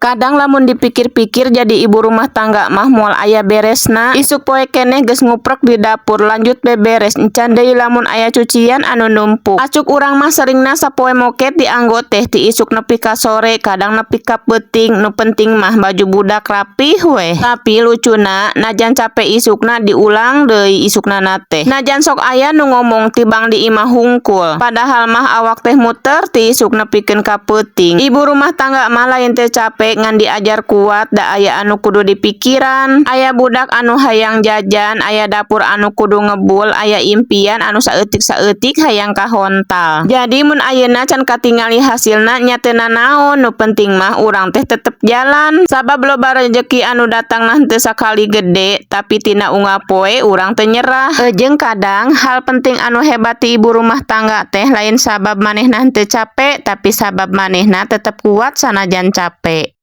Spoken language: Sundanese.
Kadang lamun dipikir-pikir, jadi ibu rumah tangga mah moal aya beresna. Isuk poe keneh geus nguprek di dapur, lanjut beberes, encan deui lamun aya cucian anu numpuk. Acuk urang mah seringna sapoe moket dianggo teh ti isuk nepi ka sore, kadang nepi ka peuting. Nu penting mah baju budak rapih weh. Tapi lucuna, najan capek isukna, diulang deui isukna teh. Najan sok aya nu ngomong tibang di imah hungkul. Padahal mah awak teh muter ti isuk nepikeun ka peuting. Ibu rumah tangga mah lain teu capek, ngan diajar kuat, da aya anu kudu dipikiran. Aya budak anu hayang jajan, aya dapur anu kudu ngebul, aya impian anu saeutik-saeutik hayang kahontal. Jadi mun ayeuna can katingali hasilna nya teu nanaon, nu penting mah urang teh tetep jalan. Sabab loba rejeki anu datangna henteu sakali gede, tapi tina unggal poe urang teu nyerah. Jeung kadang hal penting anu hebat ti ibu rumah tangga teh lain sabab manehna henteu capek, tapi sabab manehna tetep kuat sanajan capek.